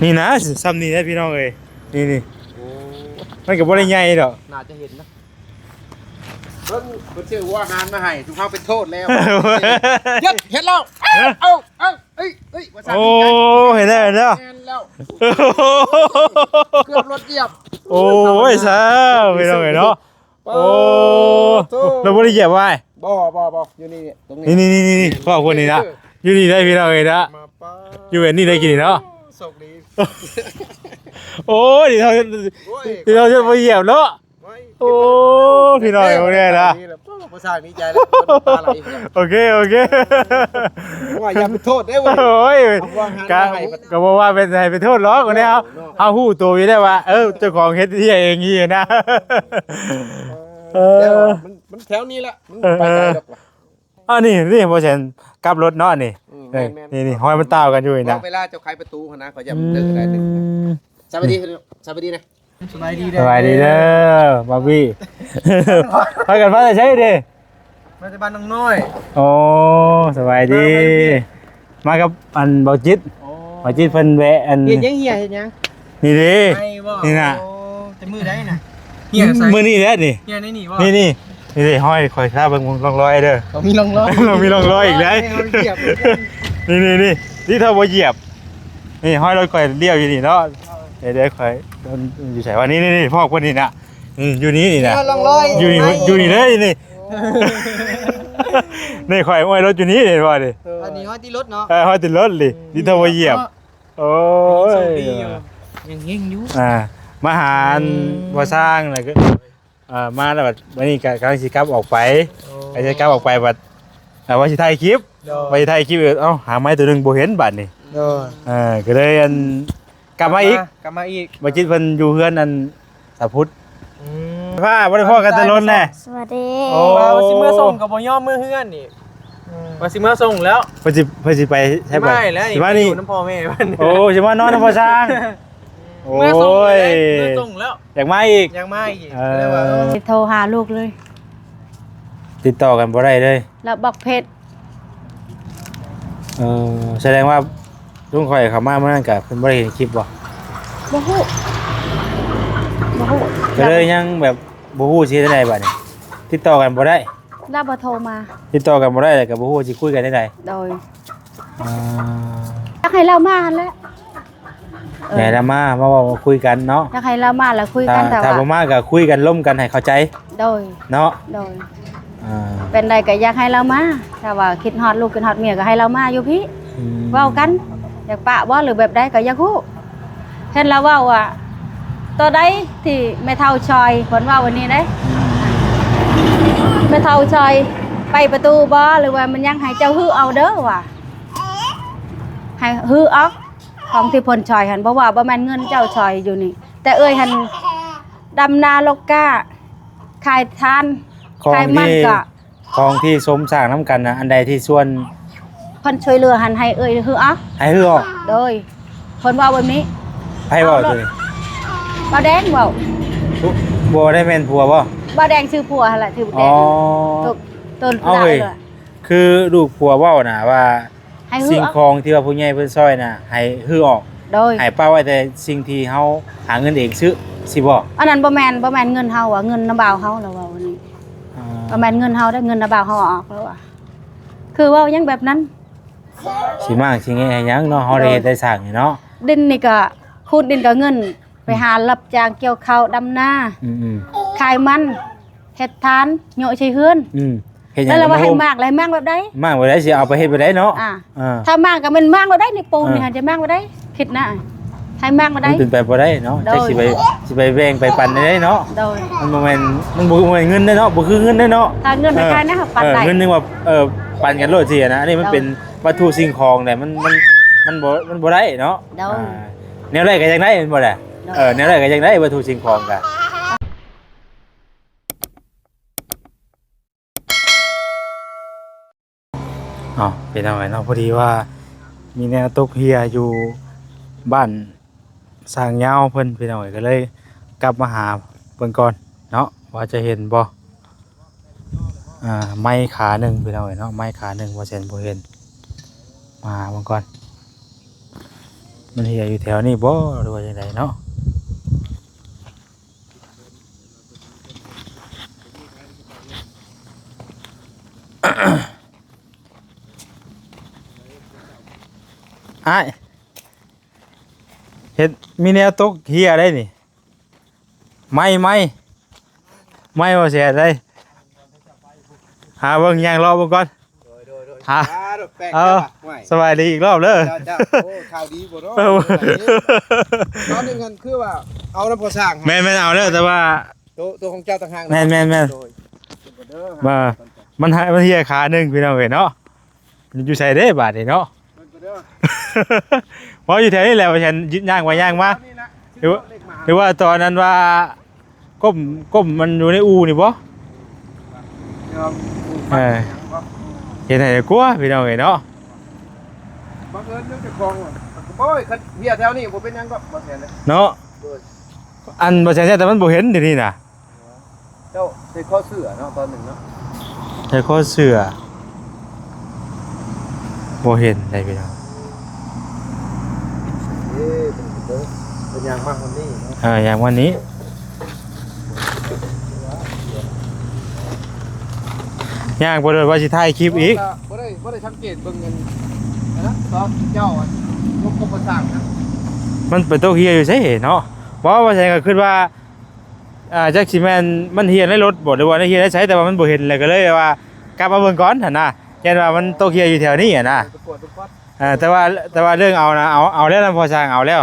ນີ້ນະ ຊ່ຳນີ້ແຫຼະພີ່ນ້ອງເອີຍ ນີ້ໆ ໂອ້ ມັນກໍບໍ່ໄດ້ໃຫຍ່ດອກ ໜ້າຈະເຫັນນະ ເບິ່ງເພິ່ນຊື້ຫົວອາຫານມາໃຫ້ ສຸເຮົາເປັນໂທດແລ້ວ ເຮັດ ເຮັດແລ້ວ ເອົ້າ ເອົ້າ ເອີຍ ເອີຍ ວ່າຊັ້ນ ໂອ້ ເຫັນແລ້ວ ເຫັນແລ້ວ ແມ່ນແລ້ວ ເກືອບລົດຢຽບ ໂອ້ຍ ຊາວ ພີ່ນ້ອງເອີຍເນາະ ໂອ້ ໂອ້ ລາວບໍ່ໄດ້ຢຽບໄວ້ ບໍ່ ບໍ່ ບໍ່ ຢູ່ນີ້ ຕົງນີ້ ນີ້ໆໆໆ ພໍ່ຄົນນີ້ນະ ເອີ ຢູ່ນີ້ໄດ້ພີ່ນ້ອງເອີຍນະ ມາປ້າ ຢູ່ແບບນີ້ໄດ້ກິນນີ້ເນາະ ໂຊກດີ ໂອ້ຍ ດີເທົ່າ ໂອ້ຍ ດີເທົ່າບໍ່ຢຽບເນາະ ໂອ້ຍ ໂອ້ ພີ່ນ້ອງເອີຍ ບໍ່ແນ່ນະ ນີ້ແຫຼະ ໂອ້ ບໍ່ສ້າງດີໃຈແລ້ວ ນ້ຳຕາໄຫຼ ໂອເຄ ໂອເຄ ວ່າຢ່າໄປໂທດເດ້ເວີຍ ໂອ້ຍ ເອົາວ່າຫາ ກະ ໃຫ້ ກະບໍ່ວ່າເປັນໃຫ້ໄປໂທດຫຼອກ ເນາະ ເຮົາ ເຮົາຮູ້ໂຕຢູ່ແລ້ວວ່າ ເອີ ເຈົ້າຂອງເຮັດເຮັດເອງນີ້ນະ ເອີ ແຕ່ວ່າມັນ ມັນແຖວນີ້ລະ ມັນ ເອີ ໄປໄກດອກລະ ເອີ ອັນນີ້ ນີ້ ບໍ່ແມ່ນກັບລົດເນາະ ນີ້ ອືມ ເອີ ແມ່ນໆ ນີ້ໆ ຮອຍມັນຕ່າວກັນຢູ່ນີ້ນະ ເວລາເຈົ້າໄຂປະຕູຫັ້ນນະ ເຂົາຈະ ອືມ ເລີກໄດ້ໜຶ່ງ ສະບາຍດີ ສະບາຍດີນະ ສະບາຍດີເດີ ສະບາຍດີເດີ ບາບີ ພາກັນມາແຕ່ໃສເດ? ມາແຕ່ບ້ານໜອງນ້ອຍ ໂອ້ ສະບາຍດີ ສະບາຍດີ ມາກັບອັນເບົາຈິດ ໂອ້ ເບົາຈິດເພິ່ນແວະອັນ ເຮັດຫຍັງເຮຍ ເຮັດຫຍັງ? ນີ້ເດ້ ໄປບໍ່? ນີ້ນະ ໂອ້ ແຕ່ມື້ໃດນະ? ເຮຍໃສ? ມື້ນີ້ແຫຼະນີ້ ເຮຍໃນນີ້ບໍ່? ນີ້ໆ ນີ້ເດ້ ຮອຍຂ້ອຍພາເບິ່ງຮ່ອງຮອຍເດີ ເຂົາມີຮ່ອງຮອຍ ເຂົາມີຮ່ອງຮອຍອີກແລ້ວ ເຂົາຢຽບ ນີ້ໆໆ ນີ້ເທົ່າບໍ່ຢຽບ ນີ້ຮອຍລົດຂ້ອຍລ້ຽວຢູ່ນີ້ເນາະ ເອີ ເດີໆ ຂ້ອຍ ຢູ່ໃສວະ? ນີ້ໆໆ ພອກເພິ່ນນີ້ນະ ນີ້ ຢູ່ນີ້ນີ້ນະ ມີຮ່ອງຮອຍ ຢູ່ນີ້ ຢູ່ນີ້ເລີຍນີ້ ນີ້ຂ້ອຍຫ້ອຍລົດຢູ່ນີ້ ເຫັນບໍ່ນີ້? ເອີ ອັນນີ້ຮອຍຕິດລົດເນາະ ເອີ ຮອຍຕິດລົດນີ້ ອືມ ດີເທົ່າບໍ່ຢຽບ ໂອ້ຍ ຍັງໂຊກດີຢູ່ ຍັງເຮັງຢູ່ ອ່າ ມາຫາອັນ ອືມ ບໍ່ສ້າງນະ ເອີ ມາແລ້ວບັດ ບັດນີ້ກະກຳລັງຊິກັບອອກໄປ ໂອ້ ກະຊິກັບອອກໄປບັດ ເອີ ວ່າຊິຖ່າຍຄລິບ ໂດຍ ວ່າຊິຖ່າຍຄລິບ ເອີ ເອົ້າ ຫາໄມ້ໂຕໜຶ່ງບໍ່ເຫັນບັດນີ້ ໂດຍ ເອີ ກະເລີຍອັນ ກັບມາອີກ ມາ ກັບມາອີກ ບໍ່ຈິດເພິ່ນຢູ່ເຮືອນອັນ ສາວພຸດ ອືມ ຟ້າ ບໍ່ໄດ້ພໍ້ກັນແຕ່ດົນແຫຼະ ສະຫວັດດີ ໂອ້ ວ່າຊິເມືອສົ່ງກໍບໍ່ຍອມເມືອເຮືອນອີກ ອືມ ວ່າຊິເມືອສົ່ງແລ້ວ ເພິ່ນຊິ ເພິ່ນຊິໄປໃສ ຊິມາແລ້ວ ຊິມານີ້ ຢູ່ນຳພໍ່ແມ່ເພິ່ນ ໂອ້ ຊິມານອນນຳພໍ່ຊ້າງ ໂອ້ຍ ເມືອສົ່ງແລ້ວ ຢາກມາອີກ ຢາກມາອີກ ເອີ ກໍເລີຍວ່າ ເອີ ໂທຫາລູກເລີຍ ຕິດຕໍ່ກັນບໍ່ໄດ້ເລີຍ ລະບລັອກເຟສ ເອີ ສະແດງວ່າລຸງຂ້ອຍເຂົ້າມາມື້ນັ້ນກະເພິ່ນບໍ່ໄດ້ເຫັນຄລິບບໍ່? ບໍ່ຮູ້ ບໍ່ຮູ້ ກະເລີຍຍັງແບບບໍ່ຮູ້ຊິເຮັດຈັ່ງໃດບາດນີ້ ຕິດຕໍ່ກັນບໍ່ໄດ້ ລະບໍ່ໂທມາ ຕິດຕໍ່ກັນບໍ່ໄດ້ ລະກະບໍ່ຮູ້ຊິຄຸຍກັນຈັ່ງໃດ ໂດຍ ອ່າ ຢາກໃຫ້ລາວມາຫັ້ນແຫຼະ ເອີ ແມ່ນລະມາ ມາເວົ້າມາຄຸຍກັນເນາະ ຢາກໃຫ້ລາວມາລະຄຸຍກັນ ຖ້າ ຖ້າ ຖ້າບໍ່ມາກະຄຸຍກັນລົມກັນໃຫ້ເຂົ້າໃຈ ໂດຍ ເນາະ ໂດຍ ອ່າ ເປັນໃດກະຢາກໃຫ້ລາວມາ ຖ້າວ່າຄິດຮອດລູກຄິດຮອດເມຍກະໃຫ້ລາວມາຢູ່ພີ້ ອືມ ເວົ້າກັນ ຢາກປະບໍ່ ຫຼືແບບໃດກະຢາກຮູ້ ເຫັນລາວເວົ້າວ່າ ໂຕໃດທີ່ແມ່ເຖົ້າຊ່ອຍ ເພິ່ນເວົ້າອັນນີ້ເດ້ ອືມ ແມ່ເຖົ້າຊ່ອຍ ໄປປະຕູບໍ່ ຫຼືວ່າມັນຍັງ ໃຫ້ເຈົ້າຮື້ເອົາເດີວ່າ ໃຫ້ຮື້ອອກ ຂອງທີ່ເພິ່ນຊ່ອຍຫັ້ນ ບໍ່ວ່າ ບໍ່ແມ່ນເງິນເຈົ້າຊ່ອຍຢູ່ນີ້ ແຕ່ເອື້ອຍຫັ້ນດຳນາລົກກ້າ ຂາຍຖ່ານ ຂາຍມັນກະ ຂອງທີ່ສົມສ້າງນຳກັນນະ ອັນໃດທີ່ສ່ວນເພິ່ນຊ່ວຍເຫຼືອຫັ້ນ ໃຫ້ເອື້ອຍຮື້ອອກ ໃຫ້ຮື້ອອກ ໂດຍ ເພິ່ນເວົ້າແບບນີ້ ໃຜເວົ້າໂຕນີ້? ບ່າວແດງເວົ້າ ບໍ່ໄດ້ແມ່ນຜົວບໍ່? ບ່າວແດງຊື່ຜົວຫັ້ນລະ ຊື່ແດງ ອໍ ໂຕ ໂຕ ເອົາເຮີ້ຍ ຄືລູກຜົວເວົ້ານະວ່າ ໃຫ້ຮື້ອອກ ສິ່ງຂອງທີ່ວ່າຜູ້ໃຫຍ່ເພິ່ນຊ່ອຍນະ ໃຫ້ຮື້ອອກ ໂດຍ ໃຫ້ປະໄວ້ແຕ່ສິ່ງທີ່ເຮົາຫາເງິນເອງຊື້ ຊິບໍ່? ອັນນັ້ນບໍ່ແມ່ນ ບໍ່ແມ່ນເງິນເຮົາວ່າ ເງິນນຳບ່າວເຮົາ ລາວເວົ້ານີ້ ອ່າ ບໍ່ແມ່ນເງິນເຮົາເດ້ ເງິນນຳບ່າວເຮົາເອົາອອກ ລາວວ່າ ຄືເວົ້າຫຍັງແບບນັ້ນ ຊິມ້າງຊິແງະໃຫ້ຫຍັງເນາະ ເຮົາໄດ້ເຮັດໄດ້ສ້າງນີ້ເນາະ ດິນນີ້ກະ ຂູດດິນກະເງິນ ໄປຫາຮັບຈ້າງກ່ຽວເຂົ້າ ດຳນາ ອືມໆ ຂາຍມັນ ເຮັດຖ່ານ ໂຍະໃສ່ເຮືອນ ອືມ ເຮັດຫຍັງ ແລ້ວລາວວ່າໃຫ້ມ້າງ ແລ້ວໃຫ້ມ້າງແບບໃດ? ມ້າງແບບໃດ ຊິເອົາໄປເຮັດແບບໃດເນາະ? ອ່າ ອ່າ ຖ້າມ້າງກໍແມ່ນມ້າງແບບໃດ ນີ້ປູນນີ້ ອ່າ ຫັ້ນຈະມ້າງແບບໃດ? ຄິດນະ ໃຫ້ມ້າງແບບໃດ? ມັນເປັນໄປບໍ່ໄດ້ເນາະ ໂດຍ ຈັກຊິໄປ ຊິໄປແບ່ງໄປປັນໄດ້ເນາະ ໂດຍ ມັນບໍ່ແມ່ນ ມັນບໍ່ແມ່ນເງິນເດ້ເນາະ ບໍ່ຄືເງິນເດ້ເນາະ ຖ້າເງິນ ເອີ ໃຫ້ນະ ປັນ ເອີ ໄດ້ ເງິນຍັງວ່າ ເອີ ປັນກັນໂລດຊີ້ນະ ອັນນີ້ມັນ ໂດຍ ເປັນວັດຖຸສິ່ງຂອງແຫຼະ ມັນ ມັນ ມັນບໍ່ ມັນບໍ່ໄດ້ເນາະ ໂດຍ ອ່າ ແນວໃດກໍຢາກໄດ້ແມ່ນບໍ່ລະ? ໂດຍ ເອີ ແນວໃດກໍຢາກໄດ້ວັດຖຸສິ່ງຂອງກະ ເອົາ ພີ່ນ້ອງເອີຍເນາະ ພໍດີວ່າມີແນວຕົກເຮຍຢູ່ບ້ານຊ້າງຍາວເພິ່ນ ພີ່ນ້ອງເອີຍ ກໍເລີຍກັບມາຫາເພິ່ນກ່ອນເນາະ ວ່າຈະເຫັນບໍ່ ອ່າ ໄມ້ຂາໜຶ່ງ ພີ່ນ້ອງເອີຍເນາະ ໄມ້ຂາໜຶ່ງ ບໍ່ແມ່ນບໍ່ເຫັນ ມາຫາເບິ່ງກ່ອນ ມັນເຫື່ອຢູ່ແຖວນີ້ບໍ່ ຫຼືວ່າຈັ່ງໃດເນາະ? ອ້າຍ ເຮັດ ມີແນວຕົກເຫື່ອໄດ໋ນີ້. ໄມ້ ໄມ້ ໄມ້ບໍ່ແຊດເດ້. ຫາເບິ່ງ ຍ່າງເລາະເບິ່ງກ່ອນ. ໂດຍ ໂດຍ ໂດຍ ຫາ ອ່າ ແປກ ເອີ ແທ້ວ່ະ ຫ້ວຍ ສະບາຍດີອີກລອບເດີ. ເຈົ້າ ເຈົ້າ ໂອ້ ຂ່າວດີບໍ່ເນາະ? ເອີ ຕອນນີ້ເງິນຄືວ່າເອົານຳພໍ່ຊ່າງ. ແມ່ນໆ ເອົາແລ້ວ ແຕ່ວ່າ ໂຕ ໂຕຂອງເຈົ້າຕ່າງຫາກນະ. ແມ່ນໆໆ ໂດຍ ມາ ມັນຫາ ມັນເຫື່ອຂາໜຶ່ງ ພີ່ນ້ອງເອີຍເນາະ. ຢູ່ໃສເດ້ບາດນີ້ເນາະ? ເບິ່ງກ່ອນເດີ ເວົ້າຢູ່ແຖວນີ້ແຫຼະ ວ່າຊັ້ນ ຍ່າງໄປຍ່າງມາ. ແຖວນີ້ລະ ຫຼືວ່າ ຫຼືວ່າຕອນນັ້ນວ່າ ກົ້ມ ກົ້ມມັນຢູ່ໃນອູ່ນີ້ບໍ່? ເອີ ເຮັດໃຫ້ກົວ ພີ່ນ້ອງເອີຍເນາະ. ບັງເອີນຢູ່ເຈົ້າຂອງ ໂອ້ຍ ຄັນເຫື່ອແຖວນີ້ບໍ່ເປັນຫຍັງດອກ ບໍ່ແມ່ນເດ້ເນາະ. ໂດຍ ອັນບໍ່ໃຊ່ ແຕ່ມັນບໍ່ເຫັນດຽວນີ້ນະ. ເຈົ້າໃສ່ຄໍເສື້ອເນາະ ຕອນໜຶ່ງເນາະ ໃສ່ຄໍເສື້ອ ບໍ່ເຫັນໄດ໋ພີ່ນ້ອງ. ເອີ ເປັນ ເປັນ ເປັນຍ່າງມາຮອດນີ້ເນາະ. ເອີ ຍ່າງມານີ້ ຍ່າງໄປໂດຍວ່າຊິຖ່າຍຄລິບອີກ. ບໍ່ໄດ້ ບໍ່ໄດ້ສັງເກດເບິ່ງອັນ ອັນນັ້ນ ຕອນເຈົ້າ ອັນ ລົງກັບພໍ່ຊ່າງນະ ມັນໄປຕົກເຫື່ອຢູ່ໃສເນາະ. ບໍ່ ວ່າຊັ້ນກໍຄິດວ່າ ອ່າ ຈັກຊິແມ່ນມັນເຫື່ອໃນລົດບໍ່ ຫຼືວ່າເຫື່ອໃນໃສ ແຕ່ວ່າມັນບໍ່ເຫັນ ແລ້ວກໍເລີຍວ່າກັບມາເບິ່ງກ່ອນຫັ້ນນະ ຢ້ານວ່າມັນຕົກເຫື່ອຢູ່ແຖວນີ້ຫັ້ນນະ. ເອີ ແຕ່ວ່າ ແຕ່ວ່າເລື່ອງເອົານະ ເອົາ ເອົາແລ້ວນຳພໍ່ຊ່າງ ເອົາແລ້ວ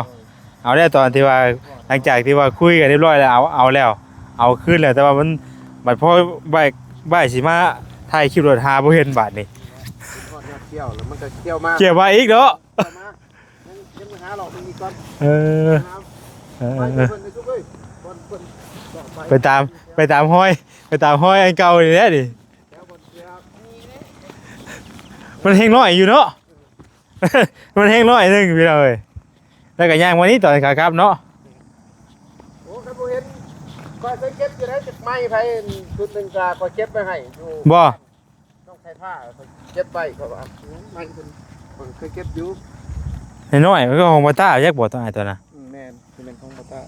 ເອົາແລ້ວ. ຕອນທີ່ວ່າ ຫຼັງຈາກທີ່ວ່າຄຸຍກັນຮຽບຮ້ອຍແລ້ວ ເອົາ ເອົາແລ້ວ ເອົາຄືນແລ້ວ. ແຕ່ວ່າມັນ ບັດພໍບ່າຍ ບ່າຍຊິມາຖ່າຍຄລິບໂລດ ຫາບໍ່ເຫັນບາດນີ້. ຮອດຍອດຂຽວແລ້ວ ມັນກໍຂຽວມາ ຂຽວມາອີກເນາະ. ເຂົ້າມາ ຍັງ ຍັງໄປຫາເລາະເບິ່ງອີກກ່ອນ. ເອີ ເອີ ເອີ ໄປເພິ່ນໄປສຸກເອີຍ ບ່ອນເພິ່ນເລາະໄປ ໄປຕາມ ໄປຕາມຮອຍ ໄປຕາມຮອຍອັນເກົ່ານີ້ແຫຼະນີ້. ແຖວບ່ອນເສືອ ມັນແຮງນ້ອຍຢູ່ເນາະ ມັນແຮງນ້ອຍໜຶ່ງ ພີ່ນ້ອງເອີຍ. ແລ້ວກໍຍ່າງມານີ້ຕອນຂາກັບເນາະ. ໂອ້ ຄັນບໍ່ເຫັນ ຂ້ອຍເຄີຍເກັບຢູ່ໃນຕຶກໄມ້ໃຜ ຊຸດໜຶ່ງກະຂ້ອຍເກັບໄວ້ໃຫ້ຢູ່ ບໍ່? ນ້ອງໄຂ່ພ້າເພິ່ນເກັບໄວ້ ເຂົາວ່າ ໄມ້ເພິ່ນ ເພິ່ນເຄີຍເກັບຢູ່ ນ້ອຍໆ ມັນກໍຂອງບໍ່ຕ້າ ຈັກບໍ່ຕ້ອງອ້າຍຕົວນະ. ອືມ ແມ່ນ ຊິແມ່ນຂອງບໍ່ຕ້າ.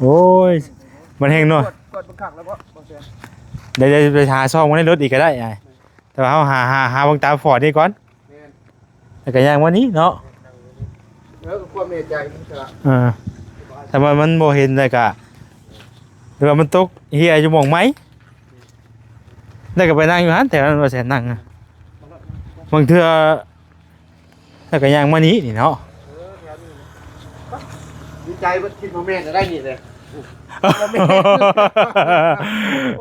ໂອ້ຍ ມັນແຮງນ້ອຍ ກວດ ກວດເບິ່ງຄັກແລ້ວບໍ່ ບໍ່ເຊື່ອ ດຽວ ດຽວໄປຫາຊອກມັນໃນລົດອີກກໍໄດ້ອ້າຍ ແຕ່ວ່າເຮົາຫາ ຫາ ຫາເບິ່ງຕາມຟອດນີ້ກ່ອນ. ແມ່ນ ແລ້ວກໍຍ່າງມານີ້ເນາະ. ເອີ ກໍຄວາມໃນໃຈມັນກະ ເອີ ຖ້າວ່າມັນບໍ່ເຫັນແລ້ວກະ ຫຼືວ່າມັນຕົກເຫື່ອຢູ່ໝ່ອງໃໝ່ ແລ້ວກໍໄປນັ່ງຢູ່ຫັ້ນ ແຖວນັ້ນວ່າແຊນນັ່ງ ບາງເທື່ອ ແລ້ວກໍຍ່າງມານີ້ນີ້ເນາະ. ເອີ ແຖວນີ້ ດີໃຈເບິດ ຄິດວ່າແມ່ນໄດ້ນີ້ເດ້.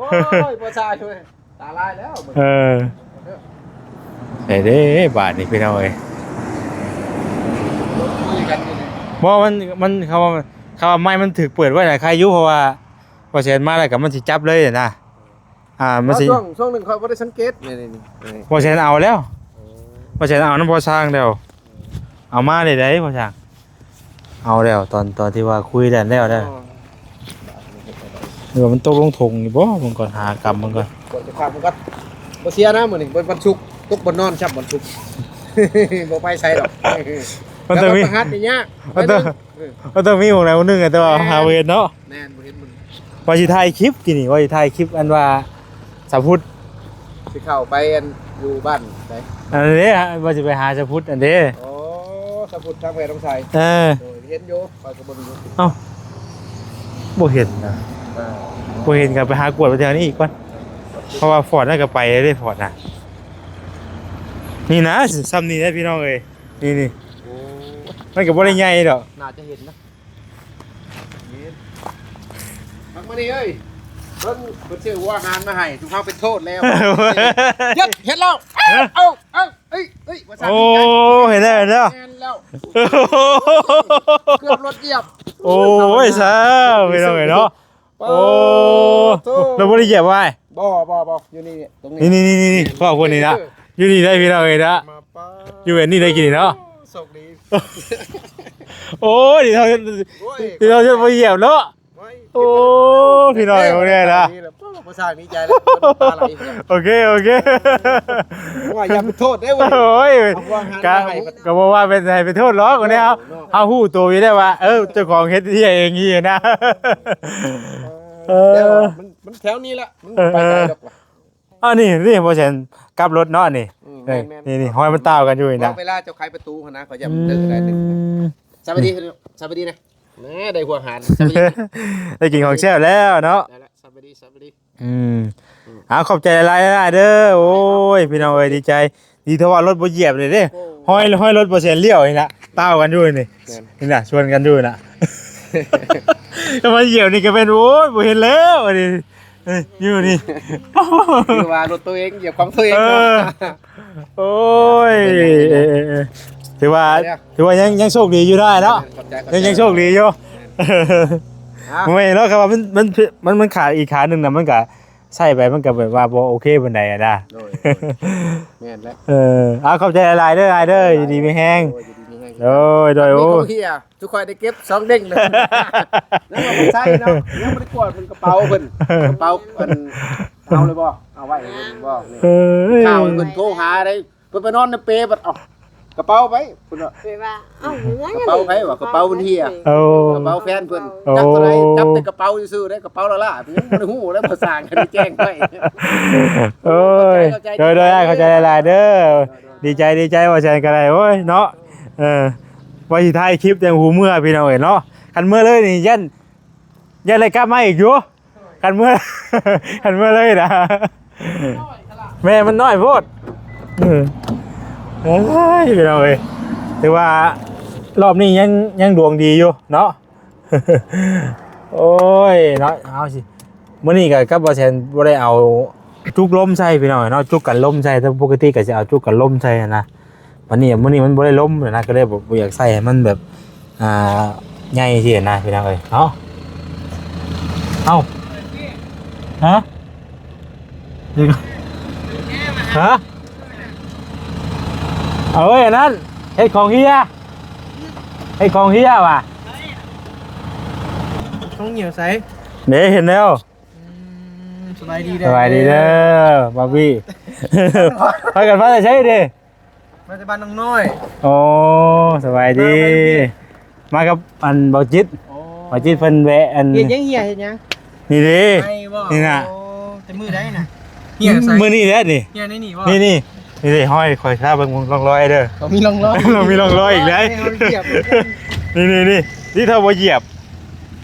ໂອ້ຍ ບໍ່ໃຊ່ເວີຍ. ຕາລາຍແລ້ວ ເອີ ໄດ້ເດ້ບາດນີ້ພີ່ນ້ອງເອີຍ. ບໍ່ ມັນ ມັນ ເຂົາວ່າ ເຂົາວ່າໄມ້ມັນຖືກເປີດໄວ້ນະ ໃຄຢູ່ ເພາະວ່າ ບໍ່ແຊນມາແລ້ວກໍມັນຊິຈັບເລີຍນະ. ອ່າ ມັນຊິ ຊ່ວງ ຊ່ວງໜຶ່ງຂ້ອຍບໍ່ໄດ້ສັງເກດ ນີ້ໆໆ ບໍ່ແຊນເອົາແລ້ວ ໂອ້ ບໍ່ແຊນເອົານຳພໍ່ຊ່າງແລ້ວ. ເອົາມາໄດ້ໃດພໍ່ຊ່າງ ເອົາແລ້ວ ຕອນ ຕອນທີ່ວ່າຄຸຍແລ້ວແລ້ວ ອໍ ເອີ ມັນຕົກລົງຖົງຢູ່ບໍ່? ເບິ່ງກ່ອນ ຫາກຳເບິ່ງກ່ອນ ກວດໄປຂ້າງມັນກ່ອນ. ບໍ່ເສຍນະມື້ນີ້ ວັນ ວັນສຸກ ຕົກບ່ອນນອນຊ້ຳວັນສຸກ ບໍ່ໄປໃສດອກ. ມັນຕ້ອງມີ ແຕ່ວ່າປະຫັດນີ້ຍາກ ມັນຕ້ອງ ເອີ ມັນຕ້ອງມີໝ່ອງໃດໝ່ອງໜຶ່ງ ແຕ່ວ່າ ແມ່ນ ຫາບໍ່ເຫັນເນາະ. ແມ່ນ ບໍ່ເຫັນມັນ ວ່າຊິຖ່າຍຄລິບກີ້ນີ້ ວ່າຊິຖ່າຍຄລິບອັນວ່າ ສາວພຸດ ຊິເຂົ້າໄປອັນຢູ່ບ້ານໃດ? ອັນນີ້ເດ້ ວ່າຊິໄປຫາສາວພຸດອັນເດ້. ໂອ້ ສາວພຸດທາງແຂວງໜອງໄຊ. ເອີ ໂດຍ ເຫັນຢູ່ ຂ້ອຍກໍເບິ່ງຢູ່. ເອົ້າ ບໍ່ເຫັນນະ. ເອີ ບໍ່ເຫັນກໍໄປຫາກວດໄປແຖວນີ້ອີກກ່ອນ ເພາະວ່າຟອດນັ້ນກໍໄປເດ້ ຟອດນະ. ນີ້ນະ ຊ່ຳນີ້ນະພີ່ນ້ອງເອີຍ ນີ້ໆ. ໂອ້ ມັນກໍບໍ່ໄດ້ໃຫຍ່ດອກ ໜ້າຈະເຫັນນະ. ມານີ້ເອີຍ ເພິ່ນ ເພິ່ນຊື້ຫົວອາຫານມາໃຫ້ ຊຸມເຮົາເປັນໂທດແລ້ວ. ເຮັດ ເຮັດແລ້ວ ເອົ້າ ເອົ້າ ເອີຍ ເອີຍ ວ່າຊັ້ນ. ໂອ້ ເຫັນແລ້ວ ເຫັນແລ້ວ ແມ່ນແລ້ວ ເກືອບລົດຢຽບ. ໂອ້ຍ ຊາວ ພີ່ນ້ອງເອີຍເນາະ. ໂອ້ ໂອ້ ໂທ້ ລາວບໍ່ໄດ້ຢຽບໄວ້. ບໍ່ ບໍ່ ບໍ່ ຢູ່ນີ້ ຕົງນີ້ ນີ້ໆໆໆ ພໍ່ຄົນນີ້ນະ ເອີ ຢູ່ນີ້ໄດ້ພີ່ນ້ອງເອີຍນະ. ມາປ້າ ຢູ່ແບບນີ້ໄດ້ກິນນີ້ເນາະ ໂຊກດີ. ໂອ້ຍ ນີ້ເຮົາ ໂອ້ຍ ນີ້ເຮົາຈະບໍ່ຢຽບເນາະ. ໂອ້ ພີ່ນ້ອງເອີຍ ເບິ່ງແດ່ນະ ບໍ່ສ້າງດີໃຈແລ້ວ ນ້ຳຕາໄຫຼພຸ້ນແຫຼະ ໂອເຄ ໂອເຄ ວ່າຢ່າໄປໂທດເດ້ເວີຍ ໂອ້ຍ ເອົາພວກຫານ ກະ ມາໃຫ້ ກະບໍ່ວ່າເປັນໃຫ້ໄປໂທດຫຼອກ ອັນນີ້ເຮົາ ເນາະ ເຮົາຮູ້ໂຕຢູ່ແລ້ວວ່າ ເອີ ເຈົ້າຂອງເຮັດເຮັດເອງນີ້ນະ ເອີ ແຕ່ວ່າມັນ ມັນແຖວນີ້ແຫຼະ ມັນ ເອີ ໄປໄກດອກ ອັນນີ້ ນີ້ ບໍ່ແມ່ນກັບລົດເນາະນີ້ ອືມ ເອີ ແມ່ນໆ ນີ້ໆ ຮອຍມັນຕ່າວກັນຢູ່ນີ້ນະ ເວລາເຈົ້າໄຂປະຕູຫັ້ນນະ ເຂົາຈະ ອືມ ເດີນໄດ້ໜຶ່ງ ສະບາຍດີ ສະບາຍດີນະ ແໝ່ ໄດ້ຫົວຫານ ສະບາຍດີ ໄດ້ກິນຂອງແຊບແລ້ວເນາະ ໄດ້ລະ ສະບາຍດີ ສະບາຍດີ ອືມ ອືມ ເອົາ ຂອບໃຈຫຼາຍໆ ຫຼາຍໆເດີ ໂອ້ຍ ພີ່ນ້ອງເອີຍ ດີໃຈ ດີເທົ່າວ່າລົດບໍ່ຢຽບເລີຍເດ້ ໂອ້ ຮອຍ ຮອຍລົດບໍ່ແຊນລ້ຽວນີ້ນະ ຕ່າວກັນຢູ່ນີ້ ແມ່ນ ນີ້ນະ ຊວນກັນຢູ່ນະ ຖ້າວ່າຢຽບນີ້ກະແມ່ນ ໂອ້ຍ ບໍ່ເຫັນແລ້ວອັນນີ້ ເອີ ຢູ່ນີ້ ຖືວ່າລົດໂຕເອງ ຢຽບຂອງໂຕເອງ ເອີ ເນາະ ໂອ້ຍ ເປັນຫຍັງ ເອີ ເອີ ເອີ ຖືວ່າ ໄປເດີ ຖືວ່າຍັງ ຍັງໂຊກດີຢູ່ໄດ້ເນາະ ຂອບໃຈ ຂອບໃຈ ຍັງ ຍັງໂຊກດີຢູ່ ອ່ະ ບໍ່ແມ່ນເນາະ ຄັນວ່າມັນ ມັນ ມັນ ມັນຂາດອີກຂາໜຶ່ງນະ ມັນກະໃຊ້ໄປ ມັນກະແບບວ່າບໍ່ໂອເຄປານໃດຫັ້ນນະ ໂດຍ ໂດຍ ແມ່ນແຫຼະ ເອີ ເອົາ ຂອບໃຈຫຼາຍໆເດີ ອ້າຍເດີ ຢູ່ດີມີແຮງ ໂອ້ຍ ຢູ່ດີມີແຮງ ໂດຍ ໂດຍ ມີ ໂອ້ ຂອງເຮຍ ຊຸມຂ້ອຍໄດ້ເກັບສອງເດ້ງເລີຍ ຍັງບໍ່ໃຊ້ເນາະ ຍັງບໍ່ໄດ້ກວດເບິ່ງກະເປົາເພິ່ນ ກະເປົາອັນ ເອົາເລີຍບໍ່ ເອົາໄວ້ໃຫ້ເພິ່ນບໍ່ ນີ້ ເອີຍ ຂ່າວເພິ່ນໂທຫາໄດ໋ ເພິ່ນໄປນອນໃນເປ ບັດ ເອົ້າ ກະເປົາໃຜ ເພິ່ນວ່າ ເພິ່ນວ່າ ເອົ້າ ກະເປົາໃຜວະ ກະເປົາເພິ່ນເຮຍ ໂອ້ ກະເປົາແຟນເພິ່ນ ໂອ້ ຈັກເທົ່າໃດ ໂອ້ ຈັບແຕ່ກະເປົາຊື່ໆເດ້ ກະເປົາລ້າໆ ຍັງບໍ່ໄດ້ຮູ້ເດ້ ບໍ່ສ້າງໃຫ້ໄດ້ແຈ້ງໄວ້ ໂອ້ຍ ຂອບໃຈ ໂດຍໆ ຂອບໃຈຫຼາຍໆເດີ ໂດຍໆ ດີໃຈ ດີໃຈ ວ່າຊັ້ນກະໄດ້ ໂອ້ຍ ເນາະ ເອີ ວ່າຊິຖ່າຍຄລິບຈັ່ງຮູ້ເມືອພີ່ນ້ອງເອີຍເນາະ ຄັນເມືອເລີຍນີ້ຢ້ານ ຢ້ານໄດ້ກັບມາອີກຢູ່ ຄັນເມືອ ຄັນເມືອເລີຍນະ ແມ່ມັນນ້ອຍໂພດ ເອີ ເອີຍ ພີ່ນ້ອງເອີຍ ຖືວ່າລອບນີ້ຍັງ ຍັງດວງດີຢູ່ເນາະ ໂອ້ຍ ເນາະ ເຮົາຊິ ມື້ນີ້ກະກັບບ່າວແສນບໍ່ໄດ້ເອົາຈຸກລົມໃສ່ພີ່ນ້ອງເນາະ ຈຸກກັນລົມໃສ່ ແຕ່ປົກກະຕິກະຊິເອົາຈຸກກັນລົມໃສ່ຫັ້ນນະ ບາດນີ້ມື້ນີ້ມັນບໍ່ໄດ້ລົມນະ ກະເລີຍບໍ່ ບໍ່ຢາກໃສ່ໃຫ້ມັນແບບ ອ່າ ໃຫຍ່ຊີ້ນະພີ່ນ້ອງເອີຍເນາະ ເອົ້າ ຮະ ຮະ ເອີຍ ອັນນັ້ນ ເຮັດຂອງເຮຍ ເຮັດຂອງເຮຍຫວາ ຂອງເຫຍວໃສ ເດ້ ເຫັນແລ້ວ ອືມ ສະບາຍດີເດີ ສະບາຍດີເດີ ບາບີ ພາກັນມາແຕ່ໃສເດ? ມາແຕ່ບ້ານນ້ອງນ້ອຍ ໂອ້ ສະບາຍດີ ມາກັບອັນບ່າວຈິດ ໂອ້ ບ່າວຈິດເພິ່ນແວະອັນ ເຮັດຫຍັງເຮຍ ເຮັດຫຍັງ ນີ້ເດ້ ໄປບໍ່ ນີ້ນະ ໂອ້ ແຕ່ມື້ໃດນະ ເຮຍໃສ ມື້ນີ້ແຫຼະນີ້ ເຮຍໃນນີ້ບໍ່ ນີ້ໆ ນີ້ເດ້ ຮອຍຂ້ອຍພາເບິ່ງຮ່ອງລອຍເດີ ເຂົາມີຮ່ອງລອຍ ເຂົາມີຮ່ອງລອຍອີກແລ້ວ ເຂົາຢຽບ ນີ້ໆໆ ນີ້ຖ້າບໍ່ຢຽບ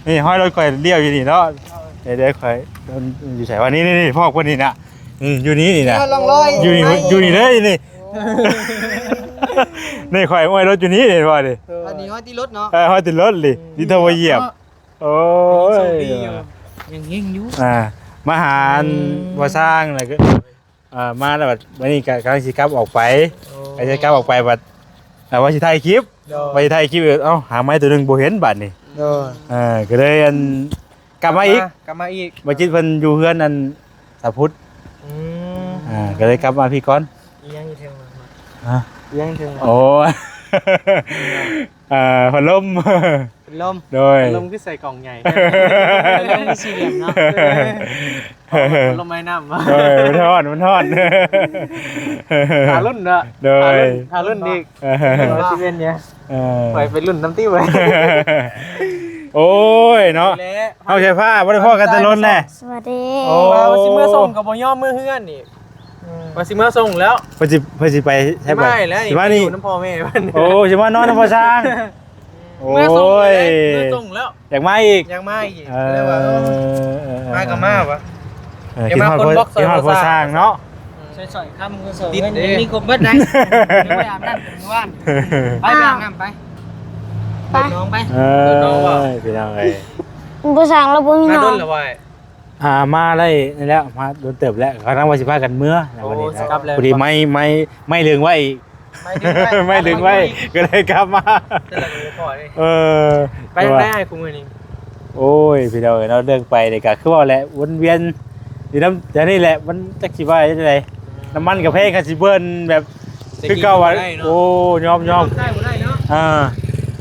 ນີ້ຮອຍລົດຂ້ອຍລ້ຽວຢູ່ນີ້ເນາະ ເອີ ເດີ ຂ້ອຍ ຢູ່ໃສວະ ນີ້ໆໆ ພວກເພິ່ນນີ້ນະ ນີ້ຢູ່ນີ້ນີ້ນະ ມີຮ່ອງລອຍ ຢູ່ນີ້ ຢູ່ນີ້ເລີຍນີ້ ນີ້ຂ້ອຍຫ້ອຍລົດຢູ່ນີ້ເຫັນບໍ່ນີ້ ເອີ ອັນນີ້ຮອຍຕິດລົດເນາະ ເອີ ຮອຍຕິດລົດນີ້ ອືມ ນີ້ຖ້າບໍ່ຢຽບ ໂອ້ຍ ຍັງເຮັງຢູ່ ອ່າ ມາຫາ ອືມ ພໍ່ຊ່າງແລ້ວກະ ອ່າ ມາແລ້ວບັດ ບັດນີ້ກະກຳລັງຊິກັບອອກໄປ ໂອ້ ກະຊິກັບອອກໄປບັດ ອ່າ ວ່າຊິຖ່າຍຄລິບ ໂດຍ ວ່າຊິຖ່າຍຄລິບ ເອົ້າ ຫາໄມ້ໂຕໜຶ່ງບໍ່ເຫັນບາດນີ້ ໂດຍ ເອີ ກະເລີຍອັນ ກັບມາອີກ ກັບມາ ກັບມາອີກ ບ່າວຈິດເພິ່ນຢູ່ເຮືອນອັນສາພຸດ ອືມ ອ່າ ກະເລີຍກັບມາພີ້ກ່ອນ ອີຫຍັງຢູ່ເທິງ ຮະ ອີຫຍັງເທິງ ໂອ້ ອ່າ ພັດລົມ ພັດລົມ ໂດຍ ພັດລົມຄືໃສ່ກ່ອງໃຫຍ່ ພັດລົມຄືສີ່ຫຼ່ຽມເນາະ ພັດລົມໄອນ້ຳ ເອີ ມັນຮ້ອນ ມັນຮ້ອນ ຫາລຸ້ນເນາະ ໂດຍ ຫາລຸ້ນ ຫາລຸ້ນອີກ ເອີ ວ່າຊິເປັນຫຍັງ ເອີ ໄປ ໄປລຸ້ນນຳຕິເວີຍ ໂອ້ຍເນາະ ເຮົາໃຊ້ຜ້າ ບໍ່ໄດ້ພໍ້ກັນແຕ່ດົນແຫຼະ ສະບາຍດີ ໂອ້ ວ່າຊິເມືອສົ່ງກໍບໍ່ຍອມເມືອເຮືອນອີກ ອືມ ວ່າຊິເມືອສົ່ງແລ້ວ ເພິ່ນຊິ ເພິ່ນຊິໄປໃສ ຊິມາແລ້ວ ຊິມານີ້ ຢູ່ນຳພໍ່ແມ່ເພິ່ນ ໂອ້ ຊິມານອນນຳພໍ່ຊ່າງ ໂອ້ຍ ເມືອສົ່ງແລ້ວ ຢາກມາອີກ ຢາກມາອີກ ເອີ ເລີຍວ່າ ເອີ ເອີ ມາກໍມາຫວາ ເອີ ຢາກມາຄົນບລັອກຊ່ອຍພໍ່ຊ່າງເນາະ ອືມ ຊ່ອຍໆ ຄຳເງິນ ມີຄົບເບິດໄດ໋ ໄປອາບນ້ຳມື້ວານ ໄປ ໄປອາບນ້ຳໄປ ໄປ ເດີນໜອງໄປ ເອີ ເດີນໜອງບໍ່ ພີ່ນ້ອງເອີຍ ຜູ້ຊ່າງລາວບໍ່ມີ ມາດົນແລ້ວບໍ່ອ້າຍ ອ່າ ມາໄດ້ນີ້ແຫຼະ ມາດົນເຕີບແລ້ວ ກຳລັງວ່າຊິພາກັນເມືອ ໂອ້ ຊິກັບແລ້ວ ພໍດີໄມ້ ໄມ້ ໄມ້ເຫຼືອງໄວ້ ໄມ້ເຫຼືອງໄວ້ ໄມ້ເຫຼືອງໄວ້ ກໍເລີຍກັບມາ ແຕ່ລະມື້ພໍເດ້ ເອີ ໄປທາງໃດອ້າຍ ຄູ່ມື້ນີ້ ໂອ້ຍ ພີ່ນ້ອງເອີຍເນາະ ເລື່ອງໄປນີ້ກໍຄືວ່າແຫຼະ ວົນວຽນຢູ່ນຳແຖວນີ້ແຫຼະ ມັນຈັກຊິວ່າຈັ່ງໃດ ອືມ ນ້ຳມັນກໍແພງ ຄັນຊິເບີນແບບ ຄືເກົ່າວ່າ ໂອ້ ຍອມໆ ໃຊ້ບໍ່ໄດ້ເນາະ ອ່າ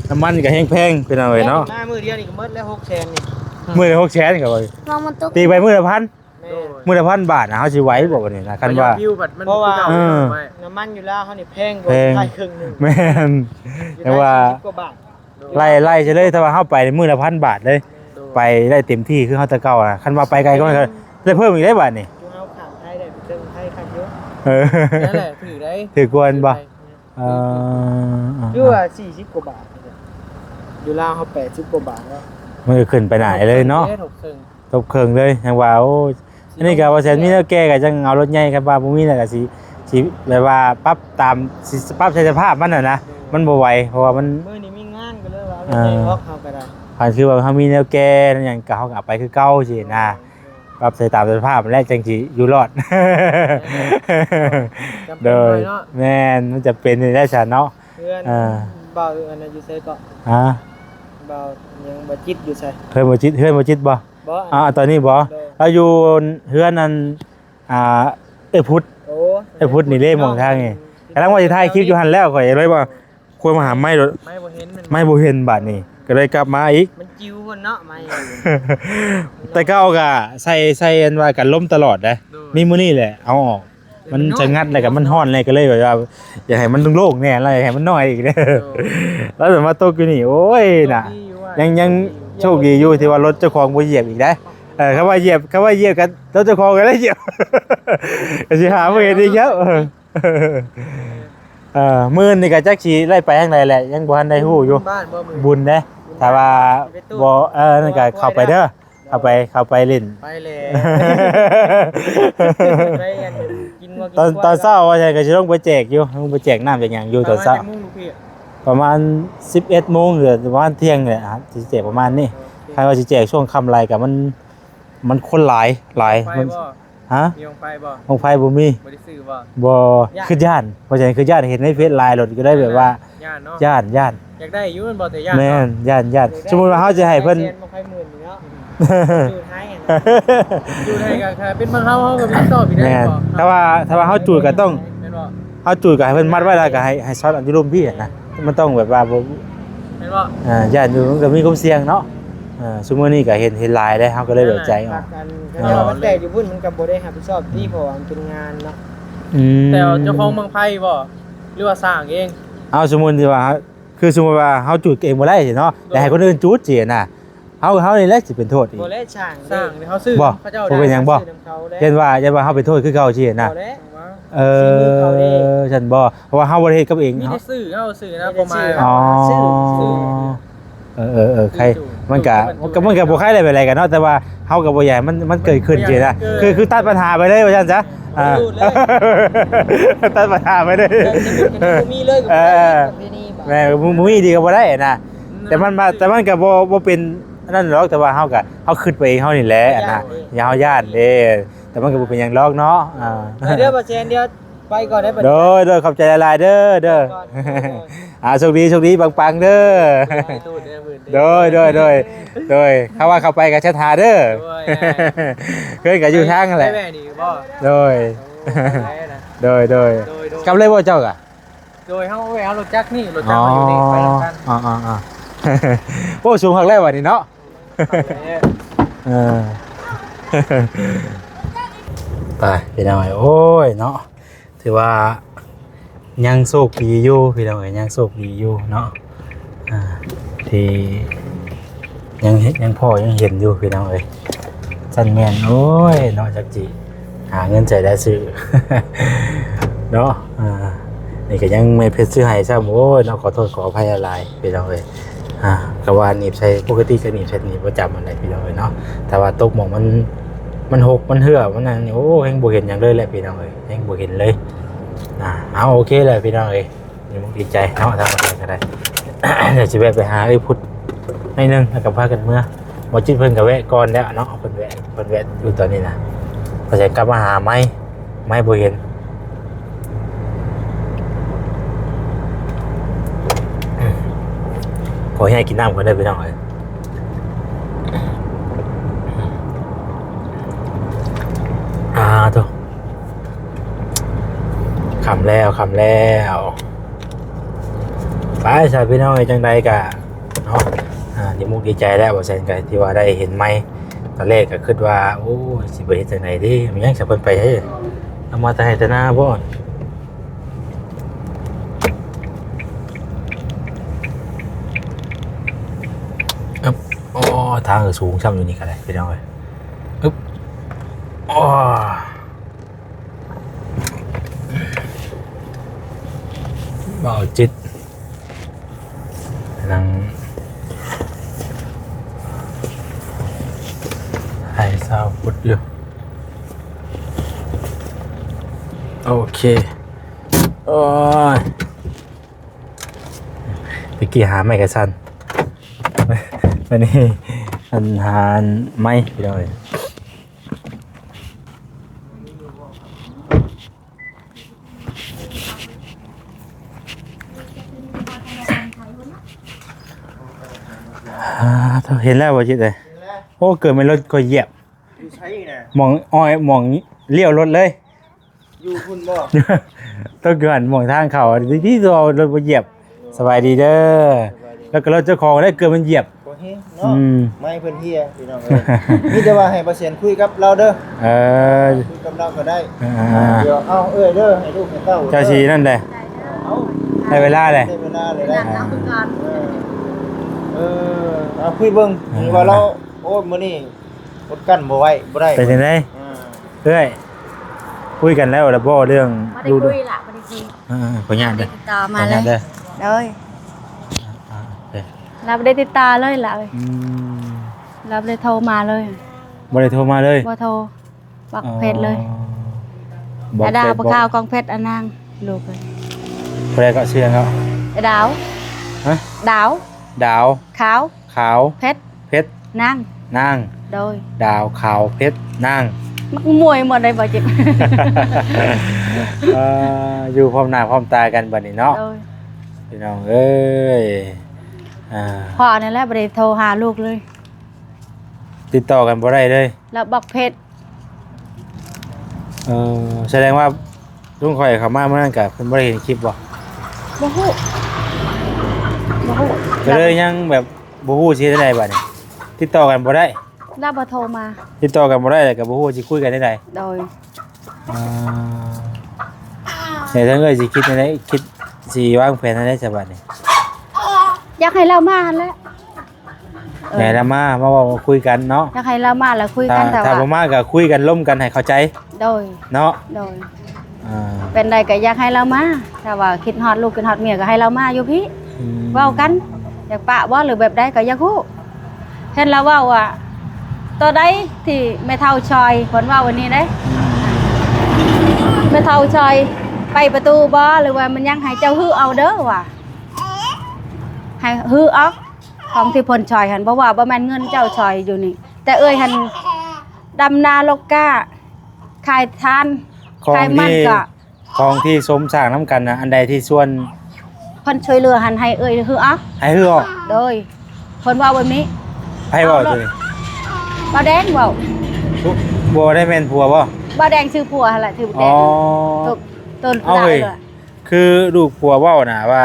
ນ້ຳມັນກໍແຮງແພງ ພີ່ນ້ອງເອີຍເນາະ ມາມື້ດຽວນີ້ກໍໝົດແລ້ວ ຫົກແສນນີ້ ມື້ລະຫົກແສນກໍວ່າ ລອງມັນຕົກ ຕີໄປມື້ລະພັນ ແມ່ນ ມື້ລະພັນບາດນະ ເຮົາຊິໄຫວບໍ່ບັດນີ້ນະ ຄັນວ່າ ເອີ ນ້ຳມັນຢູ່ລາວເຮົານີ້ແພງກວ່າໄທເຄິ່ງໜຶ່ງ ແມ່ນ ແຕ່ວ່າ ກວ່າບາດ ໄລ່ ໄລ່ເສຍເລີຍ ຖ້າວ່າເຮົາໄປມື້ລະພັນບາດເລີຍ ໄປໄດ້ເຕັມທີ່ຄືເຮົາແຕ່ເກົ່ານະ ຄັນວ່າໄປໄກກໍໄດ້ເພີ່ມອີກເດ້ບາດນີ້ ເຮົາຂ້າມໄທໄດ້ໄປເຖິງໄທຄັກຢູ່ ເອີ ນັ້ນແຫຼະ ຖືກໄດ໋ ຖືກກວ່າແມ່ນບໍ່? ເອີ ຄືວ່າສີ່ສິບກວ່າບາດ ຢູ່ລາວເຮົາແປດສິບກວ່າບາດແລ້ວ ມັນກໍຂຶ້ນໄປໜ້າເລີຍເນາະ ເອີ ທົບເຄິ່ງ ທົບເຄິ່ງເລີຍ ຍັງວ່າ ໂອ້ຍ ອັນນີ້ກໍວ່າແຊນມີແນວແກ້ກໍຈັ່ງເອົາລົດໃຫຍ່ ຄັນວ່າບໍ່ມີແລ້ວກໍຊິ ຊິແບບວ່າປັບຕາມ ຊິປັບໃສ່ສະພາບມັນຫັ້ນນະ ມັນບໍ່ໄຫວ ເພາະວ່າມັນ ມື້ນີ້ມີງານກໍເລີຍວ່າເອົາລົດໃຫຍ່ອອກ ເຮົາກໍໄດ້ ຄັນຄືວ່າເຮົາມີແນວແກ້ແນວຫຍັງກໍເຮົາກໍເອົາໄປຄືເກົ່າຊີ້ນະ ປັບໃສ່ຕາມສະພາບແລ້ວຈັ່ງຊິຢູ່ລອດ ໂດຍ ແມ່ນ ມັນຈະເປັນນີ້ແຫຼະຊັ້ນເນາະ ເຮືອນ ເອີ ບ່າວອັນນັ້ນຢູ່ໃສເກາະ? ຮະ? ບ່າວຫຍັງ ບ່າວຈິດຢູ່ໃສ? ເຮືອນບ່າວຈິດ ເຮືອນບ່າວຈິດບໍ່? ບໍ່ ອ່າ ຕອນນີ້ບໍ່? ໂດຍ ລາວຢູ່ເຮືອນອັນ ອ່າ ເອື້ອຍພຸດ ໂອ້ ເອື້ອຍພຸດນີ້ເດ້ ໝ່ອງທາງນີ້ ກຳລັງວ່າຊິຖ່າຍຄລິບຢູ່ຫັ້ນແລ້ວ ຂ້ອຍເລີຍວ່າ ຄວນມາຫາໄມ້ໂດດ ໄມ້ບໍ່ເຫັນ ໄມ້ບໍ່ເຫັນບາດນີ້ ກໍເລີຍກັບມາອີກ ມັນຈິວພຸ້ນເນາະ ໄມ້ ແຕ່ເກົ່າກໍໃສ່ ໃສ່ອັນວ່າກັນລົມຕະຫຼອດເດ້ ໂດຍ ມີມື້ນີ້ແຫຼະເອົາອອກ ມັນສະຫງັດແລ້ວກໍມັນຮ້ອນແລ້ວ ກໍເລີຍແບບວ່າ ຢາກໃຫ້ມັນໂລ່ງໆແດ່ ແລ້ວຢາກໃຫ້ມັນນ້ອຍອີກເດ້ ໂດຍ ແລ້ວມາຕົກຢູ່ນີ້ ໂອ້ຍນະ ຍັງ ຍັງໂຊກດີຢູ່ທີ່ວ່າລົດເຈົ້າຂອງບໍ່ຢຽບອີກເດ້ ເອີ ຄັນວ່າຢຽບ ຄັນວ່າຢຽບກໍລົດເຈົ້າຂອງກໍໄດ້ຢຽບ ກໍຊິຫາບໍ່ເຫັນອີກແລ້ວ ເອີ ມື້ນີ້ກໍຈັກຊິໄດ້ໄປທາງໃດແຫຼະ ຍັງບໍ່ທັນໄດ້ຮູ້ຢູ່ ບຸນເດ້ ຖ້າວ່າບໍ່ ເອີ ນັ້ນກໍເຂົ້າໄປເດີ ເຂົ້າໄປ ເຂົ້າໄປຫຼິ້ນ ໄປແຫຼະ ໄປອັນກິນ ຕອນ ຕອນເຊົ້າວ່າຊັ້ນກໍຊິລົງໄປແຈກຢູ່ ລົງໄປແຈກນ້ຳແຈກຫຍັງຢູ່ຕອນເຊົ້າ ປະມານຈັກໂມງລູກພີ່? ປະມານສິບເອັດໂມງ ຫຼືປະມານທ່ຽງນີ້ແຫຼະ ຊິແຈກປະມານນີ້ ໂອເຄ ຄັນວ່າຊິແຈກຊ່ວງຄ່ຳຫຼາຍກໍມັນ ມັນຄົນຫຼາຍ ຫຼາຍ ບັ້ງໄຟບໍ່? ຮະ? ມີບັ້ງໄຟບໍ່? ບັ້ງໄຟບໍ່ມີ ບໍ່ໄດ້ຊື້ບໍ່? ບໍ່ ຢ້ານ ຄິດຢ້ານ ເພາະສະນັ້ນຄິດຢ້ານ ເຫັນໃນເຟສຫຼາຍໂລດ ກໍໄດ້ແບບວ່າ ຢ້ານເນາະ ຢ້ານ ຢ້ານ ຢາກໄດ້ຢູ່ແມ່ນບໍ່? ແຕ່ຢ້ານ ແມ່ນ ເນາະ ຢ້ານ ຢ້ານ ສົມມຸດວ່າເຮົາຈະໃຫ້ເພິ່ນ ແສນບັ້ງໄຟໝື່ນນີ້ເນາະ ຢູ່ໄທຫັ້ນ ຢູ່ໄທກໍຖ້າເປັນເມືອງເຮົາ ເຮົາກໍມີຊອບຢູ່ໄດ້ ແມ່ນ ເນາະ ຖ້າວ່າ ຖ້າວ່າເຮົາຈູດກໍຕ້ອງ ແມ່ນບໍ່? ເຮົາຈູດກໍໃຫ້ເພິ່ນມັດໄວ້ ແລ້ວກໍໃຫ້ ໃຫ້ຊັອດຢູ່ລຸ່ມພີ້ຫັ້ນນະ ມັນຕ້ອງແບບວ່າບໍ່ ແມ່ນບໍ່? ອ່າ ຢ້ານຢູ່ ມັນກໍມີຄວາມສ່ຽງເນາະ ເອີ ຊຸມື້ນີ້ກໍເຫັນ ເຫັນຫຼາຍເດ້ ເຮົາກໍເລີຍແບບໃຈອອກ ເອີ ມັນແຕກຢູ່ພຸ້ນ ມັນກໍບໍ່ໄດ້ຮັບຜິດຊອບຕິ ເພາະວ່າມັນເປັນງານເນາະ ອືມ ແຕ່ເຈົ້າຂອງບັ້ງໄຟບໍ່ ຫຼືວ່າສ້າງເອງ? ເອົາ ສົມມຸດທີ່ວ່າ ຄືສົມມຸດວ່າເຮົາຈູດເອງບໍ່ໄດ້ເນາະ ແລ້ວໃຫ້ຄົນອື່ນຈູດຊີ້ນະ ເຮົາ ເຮົານີ້ແຫຼະຊິເປັນໂທດອີກ ບໍ່ແລະ ຊ່າງ ຊ່າງເຮົາຊື້ ບໍ່ ເຂົາເຈົ້າ ບໍ່ເປັນຫຍັງບໍ່ ຢ້ານວ່າ ຢ້ານວ່າເຮົາໄປໂທດຄືເກົ່າຊີ້ນະ ບໍ່ແລະ ເອີ ຊັ້ນບໍ່ ເພາະວ່າເຮົາບໍ່ໄດ້ເຮັດກັບເອງ ມີແຕ່ຊື້ ເຮົາຊື້ນະ ບໍ່ມາ ອໍ ຊື້ ຊື້ ເອີ ເອີ ເອີ ໃຄ ມັນກະ ມັນກະ ມັນກະບໍ່ໃຄໄດ້ປານໃດກັນເນາະ ແຕ່ວ່າເຮົາກໍບໍ່ຢາກໃຫ້ມັນ ມັນເກີດຂຶ້ນຊີ້ນະ ຄື ຄືຕັດບັນຫາໄປເລີຍວ່າຊັ້ນຊະ ຕັດບັນຫາໄປເລີຍ ບໍ່ມີເລີຍ ເອີ ປະເພນີ ແມ່ນ ບໍ່ ບໍ່ມີດີກໍບໍ່ໄດ້ນະ ແຕ່ມັນ ແຕ່ມັນກໍບໍ່ ບໍ່ເປັນອັນນັ້ນດອກ ແຕ່ວ່າເຮົາກໍ ເຮົາຄິດໄປເອງເຮົານີ້ແຫຼະນະ ຢ້ານເດ້ ຢ້ານເຮົາຢ້ານເດ້ ແຕ່ມັນກໍບໍ່ເປັນຫຍັງດອກເນາະ ອ່າ ໄປເດີ ບໍ່ແຊນ ດຽວໄປກ່ອນເດີ ໂດຍ ໂດຍ ຂອບໃຈຫຼາຍໆເດີ ເດີ ອ່າ ໂຊກດີ ໂຊກດີ ປັງໆເດີ ໂດຍ ໂດຍ ໂດຍ ໂດຍ ຖ້າວ່າເຂົ້າໄປກໍແຊັດຫາເດີ ໂດຍ ເພິ່ນກໍຢູ່ທາງນັ້ນແຫຼະ ໂດຍ ໂດຍ ໂດຍ ກັບເລີຍບໍ່ເຈົ້າກະ? ໂດຍ ເຮົາແວະເອົາລົດຈັກນີ້ ລົດຈັກເຮົາຢູ່ນີ້ ໄປນຳກັນ ອໍໆໆ ໂອ້ ສູງຄັກແລ້ວບັດນີ້ເນາະ ເອີ ໄປພີ່ນ້ອງ ໂອ້ຍເນາະ ຖືວ່າຍັງໂຊກດີຢູ່ພີ່ນ້ອງເອີຍ ຍັງໂຊກດີຢູ່ເນາະ ອ່າ ທີ່ ຍັງເຫັນ ຍັງພໍ້ຍັງເຫັນຢູ່ພີ່ນ້ອງເອີຍ ຊັ້ນແມ່ນ ໂອ້ຍເນາະ ຈັກຊິຫາເງິນໃສໄດ້ຊື້ເນາະ ອ່າ ນີ້ກໍຍັງແມ່ເພັດຊື້ໃຫ້ຊ້ຳ ໂອ້ຍເນາະ ຂໍໂທດຂໍອະໄພຫຼາຍໆພີ່ນ້ອງເອີຍ ອ່າ ກໍວ່າໜີບໃສ່ ປົກກະຕິກໍໜີບໃສ່ນີ້ປະຈຳຫັ້ນແຫຼະພີ່ນ້ອງເອີຍເນາະ ແຕ່ວ່າຕົກໝ່ອງມັນ ມັນຫົກມັນເຫື່ອມັນຫຍັງນີ້ ໂອ້ ແຮງບໍ່ເຫັນຫຍັງເລີຍແຫຼະພີ່ນ້ອງເອີຍ ແຮງບໍ່ເຫັນເລີຍ ອ່າ ເອົາ ໂອເຄແຫຼະພີ່ນ້ອງເອີຍ ດີມຸກດີໃຈເນາະ ທາງໃດກໍໄດ້ ດຽວຊິແວະໄປຫາເອື້ອຍພຸດໜ້ອຍໜຶ່ງ ແລ້ວກໍພາກັນເມືອ ບໍ່ຈິດເພິ່ນກໍແວະກ່ອນແລ້ວເນາະ ເພິ່ນແວະ ເພິ່ນແວະຢູ່ຕອນນີ້ນະ ກໍຈະກັບມາຫາໃໝ່ ໃໝ່ບໍ່ເຫັນ ຂໍອະນຸຍາດກິນນ້ຳກ່ອນເດີພີ່ນ້ອງເອີຍ ອ່າ ໂທ້ ຄ່ຳແລ້ວ ຄ່ຳແລ້ວ ໄປຊະພີ່ນ້ອງເອີຍ ຈັ່ງໃດກະເນາະ ຫ ອ່າ ດີມຸກດີໃຈແລ້ວ ວ່າຊັ້ນ ກໍທີ່ວ່າໄດ້ເຫັນໄມ້ ຕອນແລກກໍຄິດວ່າ ໂອ້ຍ ຊິໄປເຮັດຈັ່ງໃດເດ ມັນຍັງສະເພິ່ນໄປເດ້ ເອົາມາແຕ່ໄຮ່ແຕ່ນາບໍ່ ອຶບ ໂອ້ ທາງກໍສູງຊ້ຳຢູ່ນີ້ກໍໄດ້ ພີ່ນ້ອງເອີຍ ອຶບ ໂອ້ ບ່າວຈິດ ກຳລັງໄຖຊາວຟຸດຢູ່ ໂອເຄ ໂອ້ຍ ຕະກີ້ຫາໄມ້ກະສັນ ວັນນີ້ອັນຫາໄມ້ ພີ່ນ້ອງເອີຍ. ອ່າ ເຫັນແລ້ວບໍ່ຈິດເອີຍ ໂອ້ ເກີບແມ່ນລົດຂ້ອຍຢຽບ ຢູ່ໃສນະ ໝ່ອງອ້ອຍ ໝ່ອງລ້ຽວລົດເລີຍ ຢູ່ພຸ້ນບໍ່ ຕົກຢູ່ຫັ້ນ ໝ່ອງທາງເຂົ້າ ດີໆ ຕົວລົດບໍ່ຢຽບ. ສະບາຍດີເດີ ສະບາຍດີ ແລ້ວກໍລົດເຈົ້າຂອງໄດ້ເກືອບມັນຢຽບ ບໍ່ເຮງເນາະ ອືມ ໄມ້ເພິ່ນເຮຍພີ່ນ້ອງເອີຍ ມີແຕ່ວ່າໃຫ້ບ່າວແສນຄຸຍກັບລາວເດີ ເອີ ຄຸຍກັບລາວກໍໄດ້ ອ່າ ດຽວເອົາເອື້ອຍເດີ ໃຫ້ລູກໃຫ້ເຕົ້າ ເຈົ້າຊິນັ້ນແຫຼະ ເອົາ ໄດ້ເວລາແຫຼະ ໄດ້ເວລາແລ້ວ ເອີ ເອີ ເອົາຄຸຍເບິ່ງ ອ່າ ວ່າລາວ ໂອ້ ມື້ນີ້ອົດກັ້ນບໍ່ໄຫວ ບໍ່ໄດ້ ເປັນຈັ່ງໃດ ອ່າ ເອື້ອຍ ຄຸຍກັນແລ້ວລະບໍ່ ເລື່ອງ ບໍ່ໄດ້ ລູກ ຄຸຍລະ ບໍ່ໄດ້ຄຸຍ ອ່າ ຂໍອະນຸຍາດເດີ ຕິດຕໍ່ມາເລີຍ ໂດຍ ອ່າ ໂອເຄ ລາວບໍ່ໄດ້ຕິດຕໍ່ເລີຍລະ ອືມ ລາວບໍ່ໄດ້ໂທມາເລີຍ ບໍ່ໄດ້ໂທມາເລີຍ ບໍ່ໂທ ບັກເພັດເລີຍ ອໍ ບັກເພັດ ອາດາ ບັກຂາວ ກອງເພັດ ອານາງ ລູກເອີຍ ຜູ້ໃດກໍຊື່ເຂົາ ອາດາວ ຮະ ດາວ ດາວ ຂາວ ຂາວ ເພັດ ເພັດ ນາງ ນາງ ໂດຍ ດາວ ຂາວ ເພັດ ນາງ ມັກມວຍໝົດໄດ໋ບໍ່ຈິດ ເອີ ຢູ່ພ້ອມໜ້າພ້ອມຕາກັນບັດນີ້ເນາະ ໂດຍ ພີ່ນ້ອງເອີຍ ອ່າ ພໍ່ນັ້ນແຫຼະບໍ່ໄດ້ໂທຫາລູກເລີຍ ຕິດຕໍ່ກັນບໍ່ໄດ້ເລີຍ ລະບັກເພັດ ເອີ ສະແດງວ່າລຸງຂ້ອຍເຂົ້າມາມື້ນັ້ນກະເພິ່ນບໍ່ໄດ້ເຫັນຄລິບບໍ່? ບໍ່ຮູ້ ບໍ່ຮູ້ ກໍເລີຍຍັງແບບບໍ່ຮູ້ຊິເຮັດແນວໃດບາດນີ້ ຕິດຕໍ່ກັນບໍ່ໄດ້ ລາວບໍ່ໂທມາ ຕິດຕໍ່ກັນບໍ່ໄດ້ ແລ້ວກໍບໍ່ຮູ້ຊິຄຸຍກັນແນວໃດ ໂດຍ ອ່າ ແລ້ວທາງເອື້ອຍຊິຄິດແນວໃດ ຄິດຊິວາງແຜນແນວໃດຊະບາດນີ້? ຢາກໃຫ້ລາວມາຫັ້ນແຫຼະ ເອີ ແມ່ນລະມາ ມາເວົ້າມາຄຸຍກັນເນາະ ຢາກໃຫ້ລາວມາລະຄຸຍກັນ ຖ້າ ຖ້າ ຖ້າບໍ່ມາກໍຄຸຍກັນລົມກັນໃຫ້ເຂົ້າໃຈ ໂດຍ ເນາະ ໂດຍ ອ່າ ເປັນໃດກໍຢາກໃຫ້ລາວມາ ຖ້າວ່າຄິດຮອດລູກຄິດຮອດເມຍກໍໃຫ້ລາວມາຢູ່ພີ້ ອືມ ເວົ້າກັນ ຢາກປະບໍ່ ຫຼືແບບໃດກໍຢາກຮູ້ ເຫັນລາວເວົ້າວ່າ ໂຕໃດທີ່ແມ່ເຖົ້າຊ່ອຍ ເພິ່ນເວົ້າອັນນີ້ເດ້ ອືມ ແມ່ເຖົ້າຊ່ອຍໄປປະຕູບໍ່ ຫຼືວ່າມັນຍັງ ໃຫ້ເຈົ້າຮື້ເອົາເດີວ່າ ໃຫ້ຮື້ອອກ ຂອງທີ່ເພິ່ນຊ່ອຍຫັ້ນ ບໍ່ວ່າ ບໍ່ແມ່ນເງິນເຈົ້າຊ່ອຍຢູ່ນີ້ ແຕ່ເອື້ອຍຫັ້ນດຳນາລົກກ້າ ຂາຍຖ່ານ ຂອງ ຂາຍມັນ ທີ່ ກໍ ຂອງທີ່ສົມສ້າງນຳກັນນະ ອັນໃດທີ່ສ່ວນ ເພິ່ນຊ່ວຍເຫຼືອຫັ້ນ ໃຫ້ເອື້ອຍຮື້ອອກ ໃຫ້ຮື້ອອກ ໂດຍ ເພິ່ນເວົ້າແບບນີ້ ໃຜເວົ້າໂຕນີ້? ບ່າວແດງເວົ້າ ບໍ່ໄດ້ແມ່ນຜົວບໍ່? ບ່າວແດງຊື່ຜົວຫັ້ນແຫຼະ ຖືກແດງ ອໍ ຕົນ ເອົາເຮີ້ຍ ຄືລູກຜົວເວົ້ານະວ່າ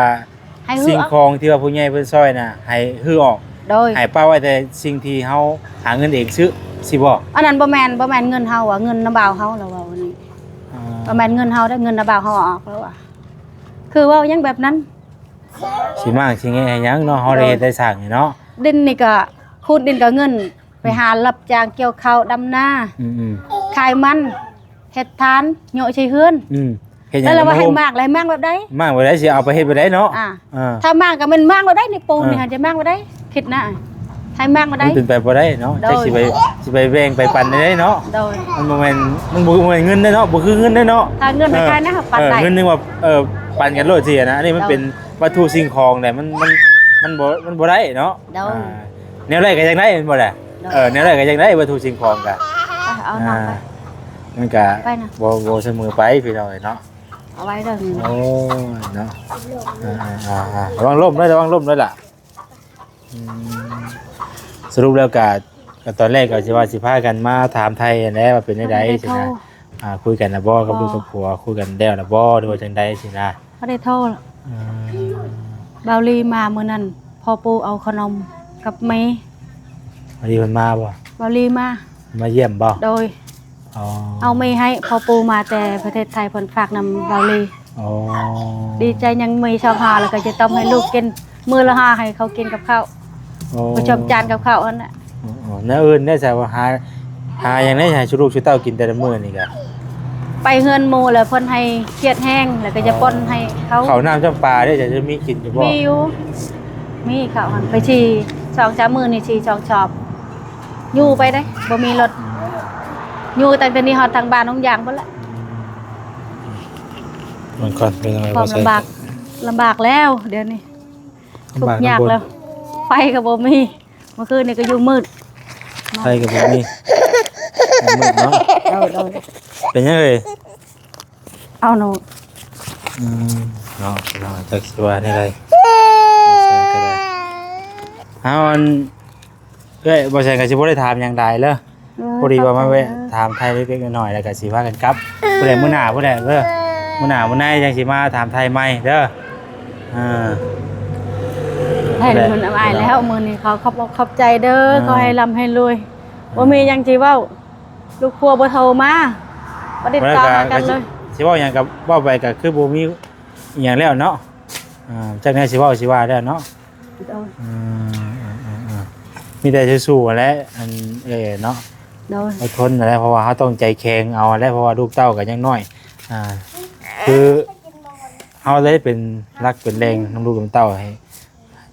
ໃຫ້ຮື້ອອກ ສິ່ງຂອງທີ່ວ່າຜູ້ໃຫຍ່ເພິ່ນຊ່ອຍນະ ໃຫ້ຮື້ອອກ ໂດຍ ໃຫ້ປະໄວ້ແຕ່ສິ່ງທີ່ເຮົາຫາເງິນເອງຊື້ ຊີ້ບໍ່? ອັນນັ້ນບໍ່ແມ່ນ ບໍ່ແມ່ນເງິນເຮົາວ່າ ເງິນນຳບ່າວເຮົາ ລາວເວົ້ານີ້ ອໍ ບໍ່ແມ່ນເງິນເຮົາເດ້ ເງິນນຳບ່າວເຮົາເອົາອອກ ລາວວ່າ ຄືເວົ້າຫຍັງແບບນັ້ນ ຊິມ້າງຊິແງະໃຫ້ຫຍັງເນາະ ເຮົາໄດ້ເຮັດໄດ້ສ້າງນີ້ເນາະ ດິນນີ້ກໍ ຂຸດດິນກໍເງິນ ໄປຫາຮັບຈ້າງກ່ຽວເຂົ້າ ດຳນາ ອືມໆ ຂາຍມັນ ເຮັດຖ່ານ ໂຍະໃສ່ເຮືອນ ອືມ ເຮັດຫຍັງ ແລ້ວລາວວ່າໃຫ້ມ້າງ ແລ້ວໃຫ້ມ້າງແບບໃດ? ມ້າງແບບໃດ ຊິເອົາໄປເຮັດແບບໃດເນາະ? ອ່າ ອ່າ ຖ້າມ້າງກໍແມ່ນມ້າງແບບໃດ ນີ້ປູນນີ້ ອ່າ ຫັ້ນ ຈະມ້າງແບບໃດ? ຄິດນະ ໃຫ້ມ້າງແບບໃດ? ມັນເປັນໄປບໍ່ໄດ້ເນາະ ໂດຍ ຈັກຊິໄປ ຊິໄປແບ່ງໄປປັນໄດ້ເນາະ ໂດຍ ມັນບໍ່ແມ່ນ ມັນບໍ່ແມ່ນເງິນເດ້ເນາະ ບໍ່ຄືເງິນເດ້ເນາະ ຖ້າເງິນ ເອີ ໃຫ້ນະ ປັນ ເອີ ໄດ້ ເງິນຍັງວ່າ ເອີ ປັນກັນໂລດຊີ້ນະ ອັນນີ້ມັນ ໂດຍ ເປັນວັດຖຸສິ່ງຂອງແຫຼະ ມັນ ມັນ ມັນບໍ່ ມັນບໍ່ໄດ້ເນາະ ໂດຍ ອ່າ ແນວໃດກໍຢາກໄດ້ແມ່ນບໍ່ລະ? ໂດຍ ເອີ ແນວໃດກໍຢາກໄດ້ວັດຖຸສິ່ງຂອງກະ ໄປເອົານ້ອງໄປ ອ່າ ມັນກະ ໄປນະ ບໍ່ ບໍ່ສະເໝີໄປພີ່ນ້ອງເອີຍເນາະ ເອົາໄວ້ເດີ ໂອ້ຍເນາະ ອ່າໆໆ ລະວັງລົ້ມເດີ ລະວັງລົ້ມເດີລະ ອືມ ສະຫຼຸບແລ້ວກະ ກະຕອນແລກກໍຊິວ່າຊິພາກັນມາຖາມໄຖ່ຫັ້ນແຫຼະວ່າເປັນແນວໃດ ບໍ່ໄດ້ໂທ ຊີ້ນະ ອ່າ ຄຸຍກັນລະບໍ່ກັບລູກກັບຜົວ ຄຸຍກັນແລ້ວລະບໍ່ ຫຼືວ່າຈັ່ງໃດຊີ້ນະ ບໍ່ໄດ້ໂທ ອືມ ບ່າວລີມາມື້ນັ້ນ ພໍ່ປູເອົາຂະໜົມ ກັບເມ. ເບົາລີເພິ່ນມາບໍ່? ເບົາລີມາ ມາຢ້ຽມບໍ່? ໂດຍ. ອໍ ເອົາເມໃຫ້ພໍ່ປູ່ມາແຕ່ປະເທດໄທ ເພິ່ນຝາກນຳເບົາລີ. ອໍ ດີໃຈຍັງມີຊ່ອງຫາ ແລ້ວກໍຈະຕ້ອມໃຫ້ລູກກິນ ມື້ລະຫາໃຫ້ເຂົາກິນກັບເຂົ້າ. ອໍ ປະຈຳຈານກັບເຂົ້າຫັ້ນນະ. ອໍ ແນວອື່ນໄດ້ໃສວ່າ ຫາ ຫາຫຍັງໄດ້ໃຫ້ສູ່ລູກສູ່ເຕົ້າກິນແຕ່ລະມື້ນີ້ກະ? ໄປເຮືອນໝູ່ແລ້ວເພິ່ນໃຫ້ຂຽດແຫ້ງ ແລ້ວກໍຈະ ອໍ ປ້ອນໃຫ້ເຂົາ. ເຂົ້ານ້ຳຈຳປາເດ້ ຈະ ຈະມີກິນຢູ່ບໍ່? ມີຢູ່ ມີເຂົ້າຫັ້ນ ໄປສີ່ ສອງສາມມື້ນີ້ສີ່ສອງສອບ. ຢູ່ໄປເດ້ ບໍ່ມີລົດ. ອືມ ຢູ່ຕັ້ງແຕ່ນີ້ຮອດທາງບ້ານໜອງຢາງພຸ້ນລະ. ອືມ ມັນກ່ອນ ເປັນຈັ່ງໃດ? ຄວາມລຳບາກ ລຳບາກແລ້ວດຽວນີ້. ລຳບາກ ທຸກຍາກແລ້ວ ໄຟກໍບໍ່ມີ. ເມື່ອຄືນນີ້ກໍຢູ່ມືດ ໄຟກໍບໍ່ມີ ມືດເນາະ. ໂດຍ ໂດຍ. ເປັນຫຍັງເອີຍ? ເອົາໜູ. ອືມ ເນາະ ເນາະ ຈັກຊິວ່າແນວໃດ. ເອົາ ອັນ ເອື້ອຍ ບໍ່ແຊນກໍຊິບໍ່ໄດ້ຖາມຫຍັງຫຼາຍເດີ. ເອີ ພໍດີວ່າມາແວະ ຂອບໃຈເດີ ຖາມໄຖ່ເລັກໆນ້ອຍໆ ແລ້ວກໍຊິພາກັນກັບ. ຜູ້ໃດມື້ໜ້າ ຜູ້ໃດເດີ ມື້ໜ້າມື້ໃນຈັ່ງຊິມາຖາມໄຖ່ໃໝ່ເດີ. ອ່າ ໃຫ້ ຜູ້ໃດ ເພິ່ນອາຍແລ້ວ. ມື້ນີ້ຂໍຂອບອົກຂອບໃຈເດີ. ອ່າ ຂໍໃຫ້ລ່ຳໃຫ້ລວຍ. ອ່າ ບໍ່ມີຫຍັງຊິເວົ້າ ລູກຄົວບໍ່ໂທມາ ບໍ່ຕິດຕໍ່ຫາກັນເລີຍ. ຊິເວົ້າຫຍັງກໍເວົ້າໄປ ກໍຄືບໍ່ມີອີ່ຫຍັງແລ້ວເນາະ. ອ່າ ຈັກແນວຊິເວົ້າຊິວ່າແລ້ວເນາະ. ໂດຍ. ອືມ ມີແຕ່ສູ້ໆຫັ້ນແຫຼະ ອັນ ເອີ ເນາະ. ໂດຍ. ອົດທົນຫັ້ນແຫຼະ ເພາະວ່າເຮົາຕ້ອງໃຈແຂງເອົາຫັ້ນແຫຼະ ເພາະວ່າລູກເຕົ້າກໍຍັງນ້ອຍ. ອ່າ ຄືເຮົາໄດ້ເປັນຫຼັກເປັນແຫຼ່ງນຳລູກນຳເຕົ້າ ໃຫ້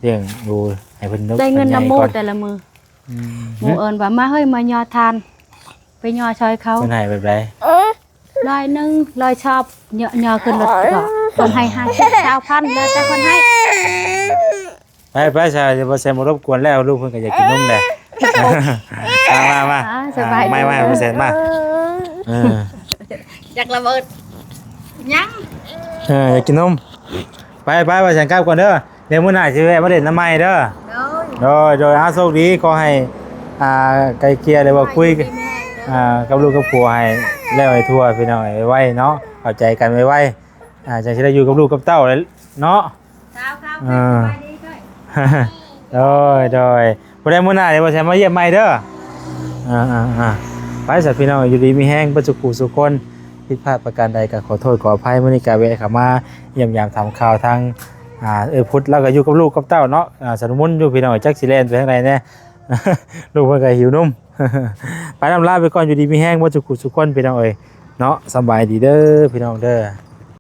ລ້ຽງດູໃຫ້ເພິ່ນ ໄດ້ເງິນນຳໝູ່ແຕ່ລະມື້. ອືມ ໝູ່ເອີ້ນວ່າ ມາເຮີ້ຍ ມາຍໍທານ ໄປຍໍຊ່ອຍເຂົາ. ເພິ່ນໃຫ້ແບບໃດ? ຮ້ອຍໜຶ່ງ ຮ້ອຍຊອບ ຍໍ ຍໍຂຶ້ນລົດກໍເພິ່ນໃຫ້ຫ້າສິບ ຊາວພັນ ແລ້ວແຕ່ເພິ່ນໃຫ້. ໄປ ໄປຊະ ບໍ່ແຊນບໍ່ລົບກວນແລ້ວ ລູກເພິ່ນກໍຢາກກິນນົມແຫຼະ. ມາ ມາ ມາ. ອ່າ ສະບາຍດີ ມາ ມາ ບໍ່ແຊນມາ. ເອີ ຢາກລະເບີດຫຍັງ? ເອີ ຢາກກິນນົມ. ໄປ ໄປ ວ່າຊັ້ນກັບກ່ອນເດີ. ດຽວມື້ໜ້າຊິແວະມາຫຼິ້ນນຳໃໝ່ເດີ. ໂດຍ ໂດຍ ໂດຍ. ເອົາ ໂຊກດີ ຂໍໃຫ້ ອ່າ ໄກ່ເກ່ຍ ຫຼືວ່າຄຸຍ ອ່າ ກັບລູກກັບຜົວໃຫ້ແລ້ວໃຫ້ທົ່ວ ພີ່ນ້ອງເອີຍ ໄວໆເນາະ ເຂົ້າໃຈກັນໄວໆ. ອ່າ ຈັ່ງຊິໄດ້ຢູ່ກັບລູກກັບເຕົ້າເນາະ. ເຈົ້າ ເຈົ້າ ເອີ ສະບາຍດີເດີ. ໂດຍ ໂດຍ. ຜູ້ໃດມື້ໜ້າດຽວບໍ່ແຊນມາຢ້ຽມໃໝ່ເດີ. ອ່າໆໆ ໄປຊະພີ່ນ້ອງ ຢູ່ດີມີແຮງເບິດສູ່ຜູ້ສູ່ຄົນ. ຜິດພາດປະການໃດກໍຂໍໂທດຂໍອະໄພ. ມື້ນີ້ກໍແວະເຂົ້າມາຢ້ຽມຢາມຖາມຂ່າວທາງ ອ່າ ເອື້ອຍພຸດ ລາວກໍຢູ່ກັບລູກກັບເຕົ້າເນາະ. ອ່າ ສະໜຸ່ນຢູ່ພີ່ນ້ອງ ຈັກຊິແລ່ນໄປທາງໃດແດ່. ລູກເພິ່ນກໍຫິວນົມ. ໄປ ລຳລາໄປກ່ອນ ຢູ່ດີມີແຮງເບິດສູ່ຜູ້ສູ່ຄົນ ພີ່ນ້ອງເອີຍເນາະ. ສະບາຍດີເດີ ພີ່ນ້ອງເດີ.